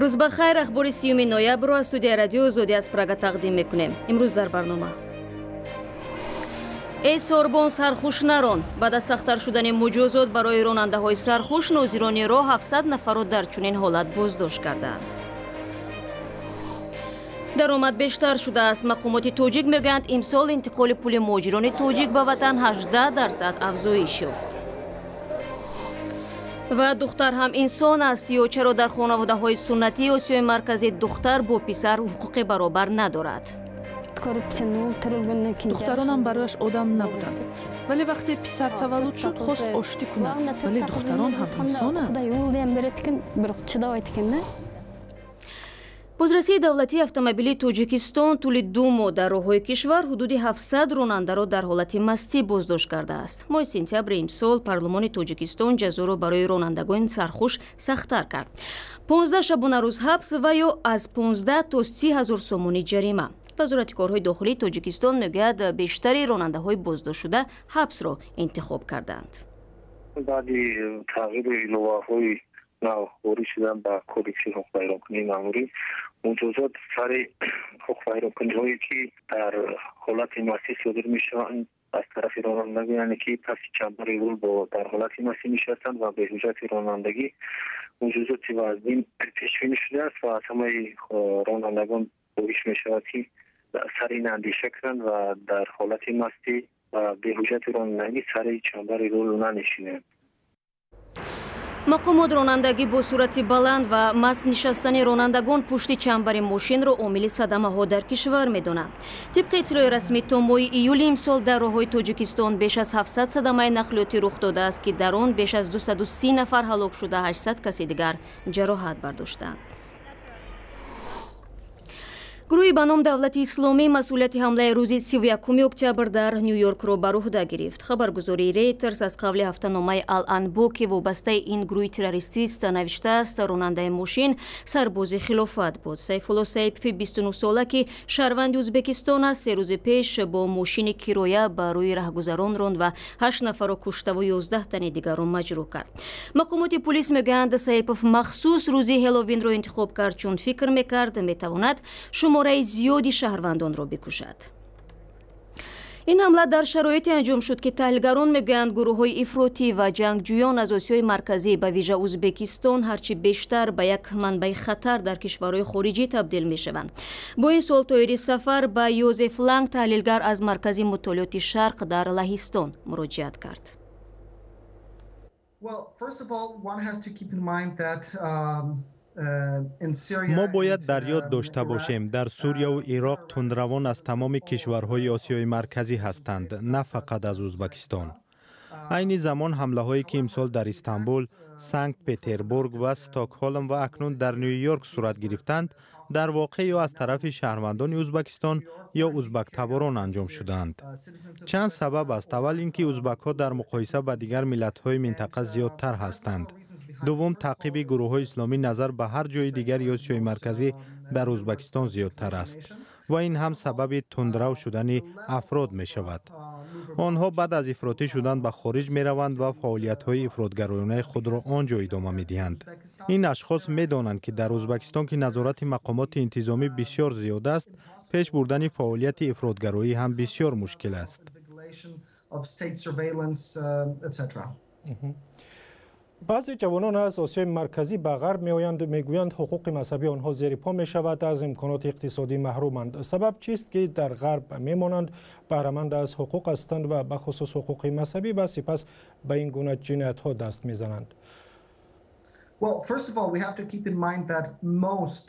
Рӯз ба хайр. Ахбори 30 ноябрро аз студияи Радиои Озодӣ аз Прага тақдим мекунем. Имрӯз дар барнома: эй сорбон, сархуш нарон. Баъд аз сахттар шудани муҷозот барои ронандаҳои сархуш, нозирони роҳ 700 нафарро дар чунин ҳолат боздошт кардаанд. Даромад бештар шудааст. Мақомоти тоҷик мегӯянд, имсол интиқоли пули муҳоҷирони тоҷик ба ватан 18% афзоиш ёфт. Ва духтар ҳам инсон аст ё чаро дар хонаводаҳои суннатии Осиёи Марказӣ духтар бо писар ҳуқуқи баробар надорад? Духтаронам барояш одам набуданд, вале вақте писар таваллуд шуд, хост оштӣ кунад, вале духтарон ҳам инсонанд. Бозрасии давлатии автомобилии Тоҷикистон тӯли 2 моҳ дар роҳҳои кишвар ҳудуди 700 ронандаро дар ҳолати мастӣ боздошт кардааст. Моҳи сентябри имсол парлумони Тоҷикистон ҷазоро барои ронандагони сархуш сахттар кард: 15 шабонарӯз ҳабс ва ё аз 15 то 30 ҳазор сомонӣ ҷарима. Вазорати корҳои дохилии Тоҷикистон мегӯяд, бештари ронандаҳои боздоштшуда ҳабсро интихоб кардаанд. Баъди тағйиру иловаҳои нав ворид шудан ба Кодекси ҳуқуқвайронкунии маъмурӣ, муҷозот сари ҳуқуқвайронкуниҳое, ки дар ҳолати мастӣ содир мешаванд аз тарафи ронандагӣ, яъне ки паси чамбари рул бо дар ҳолати мастӣ нишастанд ва беҳуҷҷати ронандагӣ, муҷозоти вазнин пешбинӣ шудааст ва аз ҳамаи ронандагон хоҳиш мешавад, ки сари ин андеша кунанд ва дар ҳолати мастӣ ва беҳуҷҷати ронандагӣ сари чамбари рул нанишинанд. Мақомот ронандагӣ бо суръати баланд ва маст нишастани ронандагон пушти чамбари мошинро омили садамаҳо дар кишвар медонанд. Тибқи иттилои расмӣ, то моҳи июли имсол дар роҳҳои Тоҷикистон беш аз 700 садамаи нақлиётӣ рух додааст, ки дар он беш аз 230 нафар ҳалок шуда, 800 каси дигар ҷароҳат бардоштанд. Гурӯҳи ба ном Давлати Исломӣ масъулияти ҳамлаи рӯзи 31 октябр дар Ню-Йоркро бар уҳда гирифт. Хабаргузории Рейтерс аз қавли ҳафтаномаи Ал-Анбо, ки вобастаи ин гурӯҳи террористист, навиштааст, ронандаи мошин сарбози хилофат буд. Сайфулло Саипови 29-сола, ки шаҳрванди Ӯзбекистон аст, 3 рӯзи пеш бо мошини кироя ба рӯи раҳгузарон ронд ва ҳашт нафарро куштаву 11 тани дигарро маҷрӯҳ кард. Мақомоти пулис мегӯянд, Саипов махсус рӯзи Ҳеловинро интихоб кард, чун фикр мекард, метавонад шумораи зиёди шаҳрвандонро бикушад. Ин ҳамла дар шароите анҷом шуд, ки таҳлилгарон мегӯянд, гурӯҳҳои ифротӣ ва ҷангҷӯён аз Осиёи Марказӣ, ба вижа Ӯзбекистон, ҳарчи бештар ба як манбаи хатар дар кишварҳои хориҷӣ табдил мешаванд. Бо ин суол Тоҳири Сафар ба Йозеф Ланг, таҳлилгар аз Маркази мутолиоти Шарқ дар Лаҳистон, муроҷиат кард. Well, first of all, one has to keep in mind that мо бояд дар ёд дошта бошем, дар Сурияву Ироқ тундравон аз тамоми кишварҳои Осиёи Марказӣ ҳастанд, на фақат аз Ӯзбекистон. Айни замон ҳамлаҳое, ки имсол дар Истанбул, Санкт Петербург ва Стокҳолм ва акнун дар Ню Йорк сурат гирифтанд, дар воқеъ ё аз тарафи шаҳрвандони Ӯзбекистон ё ӯзбактаборон анҷом шудаанд. Чанд сабаб аст. Аввал ин ки ӯзбакҳо дар муқоиса ба дигар миллатҳои минтақа зиёдтар ҳастанд. Дуввум, таъқиби гурӯҳҳои исломӣ назар ба ҳар ҷои дигари Осиёи Марказӣ дар Ӯзбекистон зиёдтар аст ва ин ҳам сабаби тундрав шудани афрод мешавад. Онҳо баъд аз ифротӣ шудан ба хориҷ мераванд ва фаъолиятҳои ифротгароёнаи худро он ҷо идома медиҳанд. Ин ашхос медонанд, ки дар Ӯзбекистон, ки назорати мақомоти интизомӣ бисёр зиёд аст, пеш бурдани фаъолияти ифротгароӣ ҳам бисёр мушкил аст. Of state surveillance, etc. Баъзе ҷавонон аз Осиёи Марказӣ ба Ғарб меоянд, мегӯянд, ҳуқуқи мазҳабии онҳо зери по мешавад, аз имконоти иқтисодӣ маҳруманд. Сабаб чист, ки дар Ғарб мемонанд, баҳраманд аз ҳуқуқ ҳастанд ва бахусус ҳуқуқи мазҳабӣ, ва сипас ба ин гуна ҷиноятҳо даст мезананд? Well, first of all, we have to keep in mind that most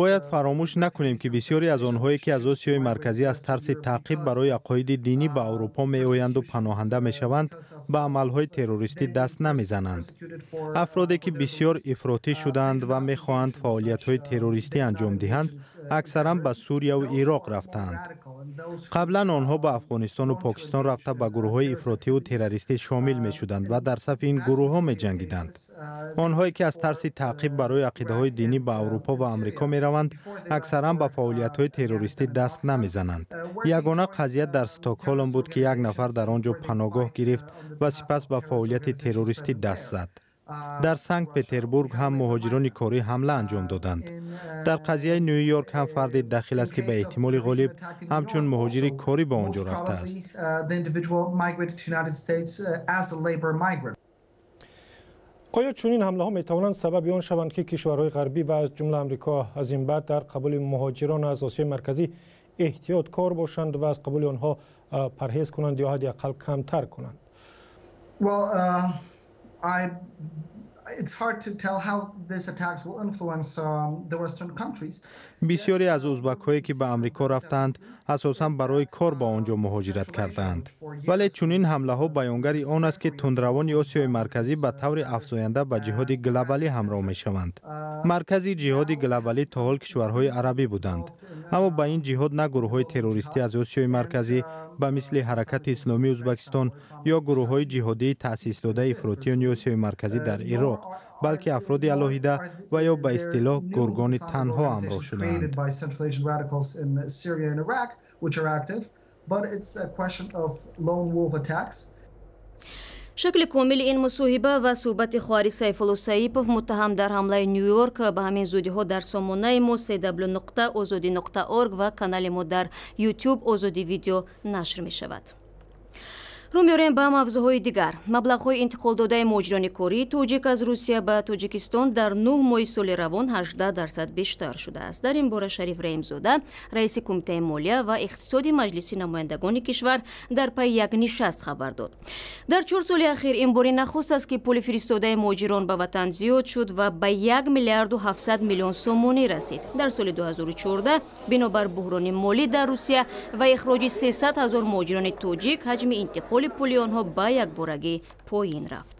Бояд фаромӯш накунем, ки бисёре аз онҳое, ки аз Осиёи Марказӣ аз тарси таъқиб барои ақоиди динӣ ба Аврупо меоянду паноҳанда мешаванд, ба амалҳои террористӣ даст намезананд. Афроде, ки бисёр ифротӣ шудаанд ва мехоҳанд фаъолиятҳои террористӣ анҷом диҳанд, аксаран ба Сурияву Ироқ рафтаанд. Қаблан онҳо ба Афғонистону Покистон рафта, ба гурӯҳҳои ифротиву террористӣ шомил мешуданд ва дар сафи ин гурӯҳҳо меҷангиданд. Онҳое, ки аз тарси таъқиб барои ақидаҳои динӣ ба Аврупо ва Амрико мераванд, аксаран ба фаъолиятҳои террористӣ даст намезананд. Ягона қазия дар Стокҳолм буд, ки як нафар дар он ҷо паноҳгоҳ гирифт ва сипас ба фаъолияти террористӣ даст зад. Дар Санкт Петербург ҳам муҳоҷирони корӣ ҳамла анҷом доданд. Дар қазияи Ню Йорк ҳам фарде дахил аст, ки ба эҳтимоли ғолиб ҳамчун муҳоҷири корӣ ба он ҷо рафтааст. Оё чунин ҳамлаҳо метавонанд сабаби он шаванд, ки кишварҳои ғарбӣ ва аз ҷумла Амрико аз ин баъд дар қабули муҳоҷирон аз Осиёи Марказӣ эҳтиёткор бошанд ва аз қабули онҳо парҳез кунанд ё ҳадди ақал камтар кунанд? It's hard to tell how these attacks will influence the Western countries. Бисёре аз узбакҳое, ки ба Амрико рафтаанд, асосан барои кор ба он ҷо муҳоҷират кардаанд. Вале чунин ҳамлаҳо баёнгари он аст, ки тундравони Осиёи Марказӣ ба таври афзоянда ба ҷиҳоди глобалӣ ҳамроҳ мешаванд. Маркази ҷиҳоди глобалӣ то ҳол кишварҳои арабӣ буданд. Аммо ба ин ҷиҳод на гурӯҳҳои террористӣ аз Осиёи Марказӣ ба мисли Ҳаракати Исломии Узбакистон ё гурӯҳҳои ҷиҳодии таъсисдодаи ифротиёни Осиёи Марказӣ дар Ироқ, балки афроди алоҳида ва ё ба истилоҳ гургони танҳо ҳамроҳ шудаанд. Шакли комили ин мусоҳиба ва суҳбати хоҳари Сайфулло Саипов, муттаҳам дар ҳамлаи Ню Йорк, ба ҳамин зудиҳо дар сомонаи мо cw.ozodi.org ва канали мо дар YouTube Озоди Видео нашр мешавад. Рӯ меорем ба мавзӯъҳои дигар. Маблағҳои интиқолдодаи муҳоҷирони кории тоҷик аз Русия ба Тоҷикистон дар 9 моҳи соли равон 18% бештар шудааст. Дар ин бора Шариф Раҳимзода, раиси Кумитаи молия ва иқтисоди Маҷлиси намояндагони кишвар, дар пайи як нишаст хабар дод. Дар 4 соли ахир ин бори нахуст аст, ки пули фиристодаи муҳоҷирон ба ватан зиёд шуд ва ба 1 миллиарду 700 миллион сомонӣ расид. Дар соли 2014 бинобар буҳрони молӣ дар Русия ва ихроҷи 300 ҳазор муҳоҷирони тоҷик, ҳаҷми интиқоли пули онҳо ба якборагӣ поин рафт.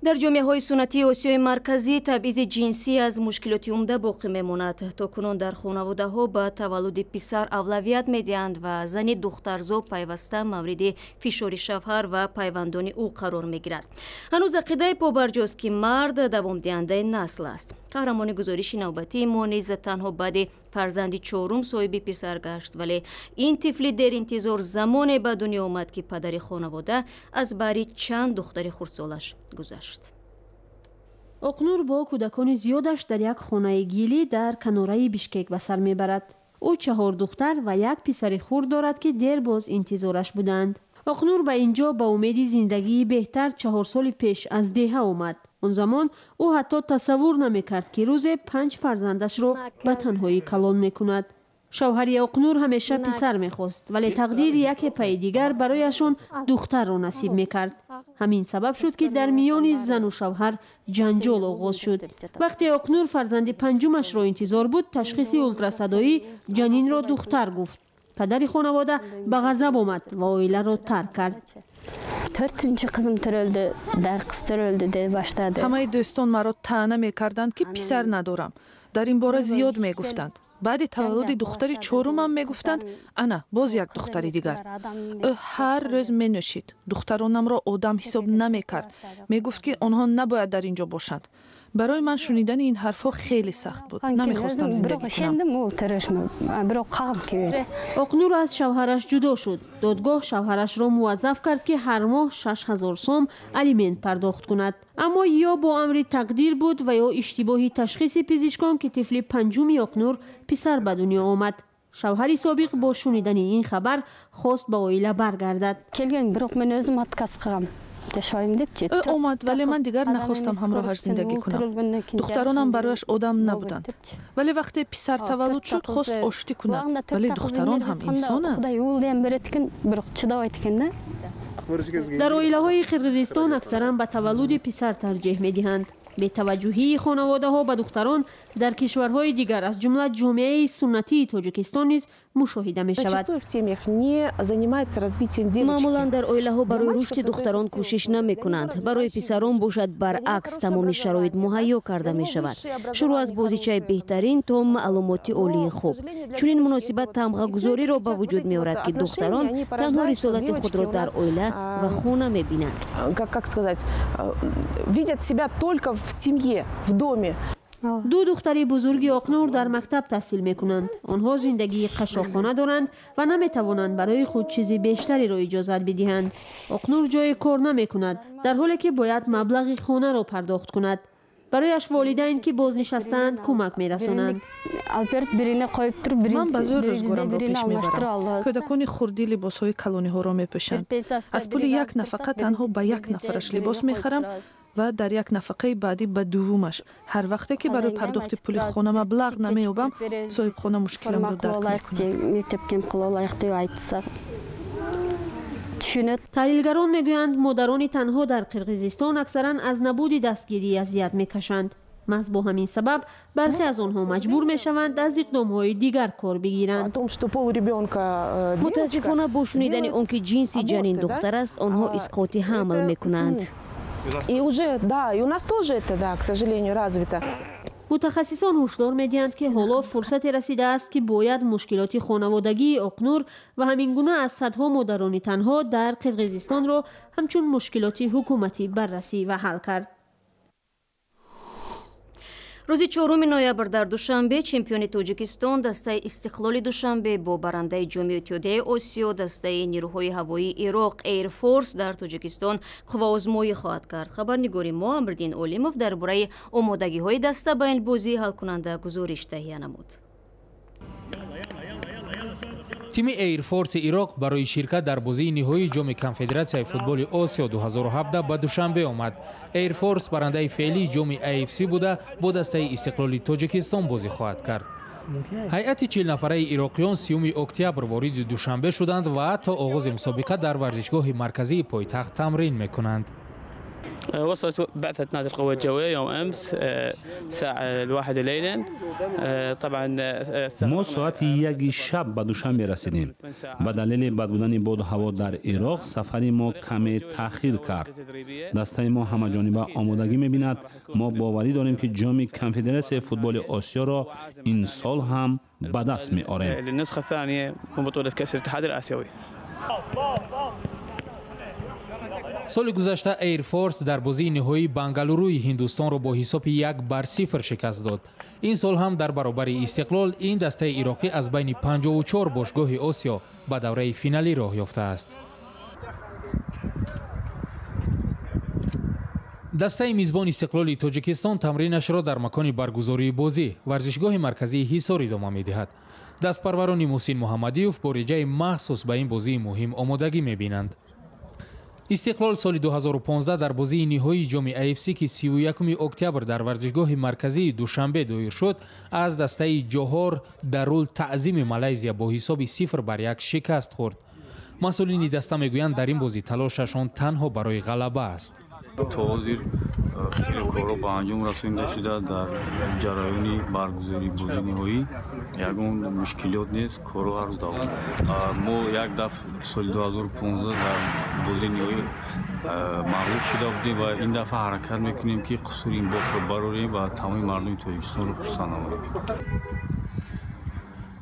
Дар ҷомеаҳои суннатии Осиёи Марказӣ табъизи ҷинсӣ аз мушкилоти умда боқӣ мемонад. То кунун дар хонаводаҳо ба таваллуди писар авлавият медиҳанд ва зани духтарзо пайваста мавриди фишори шавҳар ва пайвандони ӯ қарор мегирад. Ҳанӯз ақидаи побарҷост, ки мард давомдиҳандаи насл аст. Қаҳрамони гузориши навбатии мо низ танҳо баъди фарзанди чорум соҳиби писар гашт, вале ин тифли деринтизор замоне ба дунё омад, ки падари хонавода аз баҳри чанд духтари хурдсолаш гузашт. Оқнур бо кӯдакони зиёдаш дар як хонаи гилӣ дар канораи Бишкек ба сар мебарад. Ӯ 4 духтар ва як писари хурд дорад, ки дербоз интизораш буданд. Оқнур ба ин ҷо ба умеди зиндагии беҳтар 4 соли пеш аз деҳа омад. Он замон ӯ ҳатто тасаввур намекард, ки рӯзе 5 фарзандашро ба танҳоӣ калон мекунад. Шавҳари Оқнур ҳамеша писар мехост, вале тақдири яке пайи дигар барояшон духтарро насиб мекард. Ҳамин сабаб шуд, ки дар миёни зану шавҳар ҷанҷол оғоз шуд. Вақте Оқнур фарзанди панҷумашро интизор буд, ташхиси ултрасадоӣ ҷанинро духтар гуфт. Падари хонавода ба ғазаб омад ва оиларо тарк кард. Ҳамаи дӯстон маро таъна мекарданд, ки писар надорам. Дар ин бора зиёд мегуфтанд. Баъди таваллуди духтари чорумам мегуфтанд: ана боз як духтари дигар. Ӯ ҳар рӯз менӯшид. Духтаронамро одам ҳисоб намекард. Мегуфт, ки онҳо набояд дар ин ҷо бошанд. Барои ман шунидани ин ҳарфҳо хеле сахт буд. Намехостам зиндагӣ кунам. Оқнур аз шавҳараш ҷудо шуд. Додгоҳ шавҳарашро муваззаф кард, ки ҳар моҳ 6000 сом алимент пардохт кунад. Аммо ё бо амри тақдир буд ва ё иштибоҳи ташхиси пизишкон, ки тифли панҷуми Оқнур писар ба дунё омад. Шавҳари собиқ бо шунидани ин хабар хост ба оила баргардад. Ӯ омад, вале ман дигар нахостам ҳамроҳаш зиндагӣ кунам. Духтаронам барояш одам набуданд. Вале вақте писар таваллуд шуд, хост оштӣ кунад. Вале духтарон ҳам инсонанд. Дар оилаҳои Қирғизистон аксаран ба таваллуди писар тарҷеҳ медиҳанд. Бетаваҷҷӯҳии хонаводаҳо ба духтарон дар кишварҳои дигар, аз ҷумла ҷомеаи суннатии Тоҷикистон низ мушоҳида мешавад. Маъмулан дар оилаҳо барои рушди духтарон кӯшиш намекунанд. Барои писарон бошад, баръакс, тамоми шароит муҳайё карда мешавад, шурӯъ аз бозичаи беҳтарин то маълумоти олии хуб. Чунин муносибат тамғагузориро ба вуҷуд меорад, ки духтарон танҳо рисолати худро дар оила ва хона мебинанд. Как сказать, видят себя только в семье, в доме. Ду духтари бузурги Оқнур дар мактаб таҳсил мекунанд. Онҳо зиндагии қашшоқона доранд ва наметавонанд барои худ чизи бештареро иҷозат бидиҳанд. Оқнур ҷое кор намекунад, дар ҳоле ки бояд маблағи хонаро пардохт кунад. Барояш волидайн, ки бознишастаанд, кӯмак мерасонанд. Ман ба зӯр рӯзгорамро пеш мебарам. Кӯдакони хурдӣ либосҳои калониҳоро мепӯшанд. Аз пули як нафақа танҳо ба як нафараш либос мехарам ва дар як нафақаи баъдӣ ба дуввумаш. Ҳар вақте ки барои пардохти пули хона маблағ намеёбам, соҳибхона мушкиламро дарк мекунад. Таҳлилгарон мегӯянд, модарони танҳо дар Қирғизистон аксаран аз набуди дастгирӣ азият мекашанд. Маҳз бо ҳамин сабаб бархе аз онҳо маҷбур мешаванд аз иқдомҳои дигар кор бигиранд. Мутаассифона, бо шунидани он ки ҷинси ҷанин духтар аст, онҳо исқоти ҳамл мекунанд. И уже, да, и у нас тоже это, да, к сожалению, развито. Мутахассисон ҳушдор медиҳанд, ки ҳоло фурсате расидааст, ки бояд мушкилоти хонаводагии Оқнур ва ҳамин гуна аз садҳо модарони танҳо дар Қирғизистонро ҳамчун мушкилоти ҳукуматӣ баррасӣ ва ҳал кард. Рӯзи 4 ноябр дар Душанбе чемпиони Тоҷикистон, дастаи Истиқлоли Душанбе, бо барандаи Ҷоми Иттиҳодияи Осиё, дастаи нирӯҳои ҳавоии Ироқ Эйрфорс дар Тоҷикистон қувваозмоӣ хоҳад кард. Хабарнигори мо Амриддин Олимов дар бораи омодагиҳои даста ба ин бозии ҳалкунанда гузориш таҳия намуд. Тими Эйрфорси Ироқ барои ширкат дар бозии ниҳоии Ҷоми Конфедератсияи футболи Осиё 2017 ба Душанбе омад. Эйрфорс барандаи феълии ҷоми AFC буда, бо дастаи Истиқлоли Тоҷикистон бозӣ хоҳад кард. Ҳайати 40-нафараи ироқиён 30 октябр вориди Душанбе шуданд ва то оғози мусобиқа дар варзишгоҳи марказии пойтахт тамрин мекунанд. وصلت بعثة نادي القوة الجوية يوم أمس الساعة 1 ليلا طبعا. Мо соати 1-и шаб ба Душанбе расидем. Ба далели бад будани боду ҳаво дар Ироқ сафари мо каме таъхир кард. Дастаи мо ҳамаҷониба омодагӣ мебинад. Мо боварӣ дорем, ки Ҷоми Конфедератсияи футболи Осиёро ин сол ҳам ба даст меорем. للنسخة الثانية من بطولة كأس الاتحاد الآسيوي. Соли гузашта Эйрфорс дар бозии ниҳоии Бангалуруи Ҳиндустонро бо ҳисоби 1-0 шикаст дод. Ин сол ҳам дар баробари Истиқлол ин дастаи ироқӣ аз байни 54 бошгоҳи Осиё ба давраи финалӣ роҳ ёфтааст. Дастаи мизбон Истиқлоли Тоҷикистон тамринашро дар макони баргузории бозӣ, варзишгоҳи марказии Ҳисор, идома медиҳад. Дастпарварони Муҳсин Муҳаммадиев бо реҷаи махсус ба ин бозии муҳим омодагӣ мебинанд. Истиқлол соли 2015 дар бозии ниҳоии ҷоми AFC, ки 31 октябр дар варзишгоҳи марказии Душанбе доир шуд, аз дастаи Ҷоҳор Дарул Таъзими Малайзия бо ҳисоби 0-1 шикаст хӯрд. Масъулини даста мегӯянд, дар ин бозӣ талошашон танҳо барои ғалаба аст. То ҳозир хеле корҳо ба анҷом расонида шуда. Дар ҷараёни баргузории бозии ниҳоӣ ягон мушкилиёт нест, корҳо ҳар рӯз давом. Мо як дафъ соли 2015 дар бозии ниҳоӣ мағлуб шуда будем ва ин дафъа ҳаракат мекунем, ки қусури ин бохтро барорем ва тамоми мардуми Тоҷикистонро хурсанд намоем.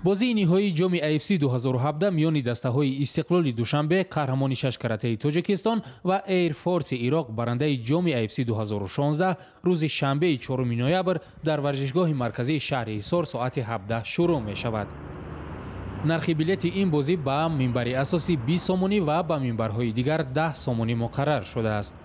Бозии ниҳоии ҷоми AFC 2017 миёни дастаҳои Истиқлоли Душанбе, қаҳрамони шашкаратаи Тоҷикистон, ва Эйрфорси Ироқ, барандаи ҷоми AFC 2016, рӯзи шанбеи 4 ноябр дар варзишгоҳи марказии шаҳри Ҳисор соати 17 шурӯъ мешавад. Нархи билети ин бозӣ ба минбари асосӣ 20 сомонӣ ва ба минбарҳои дигар 10 сомонӣ муқаррар шудааст.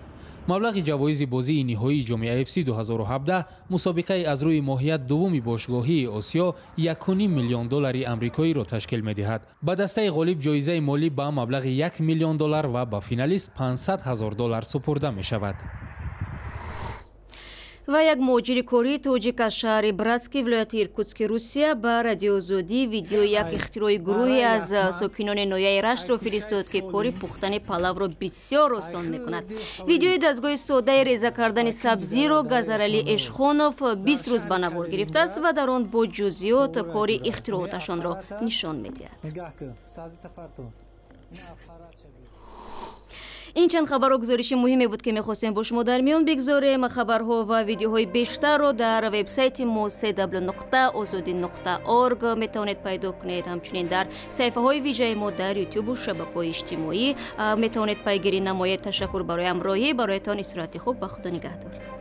Маблағи ҷавоизи бозии ниҳоии ҷоми AFC 2017, мусобиқаи аз рӯи моҳият дуввуми бошгоҳии Осиё, 1,5 миллион доллари амрикоиро ташкил медиҳад. Ба дастаи ғолиб ҷоизаи молӣ ба маблағи 1 миллион доллар ва ба финалист 500 ҳазор доллар супурда мешавад. Ва як муҳоҷири кории тоҷик аз шаҳри Братски вилояти Иркутски Русия ба Радиоозодӣ видеои як ихтирои гурӯҳе аз сокинони ноҳияи Раштро фиристод, ки кори пухтани палавро бисёр осон мекунад. Видеои дастгоҳи содаи реза кардани сабзиро Газарали Эшхонов 20 рӯз ба навор гирифтааст ва дар он бо ҷузъиёт кори ихтирооташонро нишон медиҳад. Ин чанд хабару гузориши муҳиме буд, ки мехостем бо шумо дар миён бигзорем. Хабарҳо ва видеоҳои бештарро дар вебсайти мо cw.ozodi.org метавонед пайдо кунед. Ҳамчунин дар саҳифаҳои вижаи мо дар ютубу шабакаҳои иҷтимоӣ метавонед пайгирӣ намоед. Ташаккур барои ҳамроҳӣ. Бароятон истироҳати хуб. Ба Худо нигаҳдор.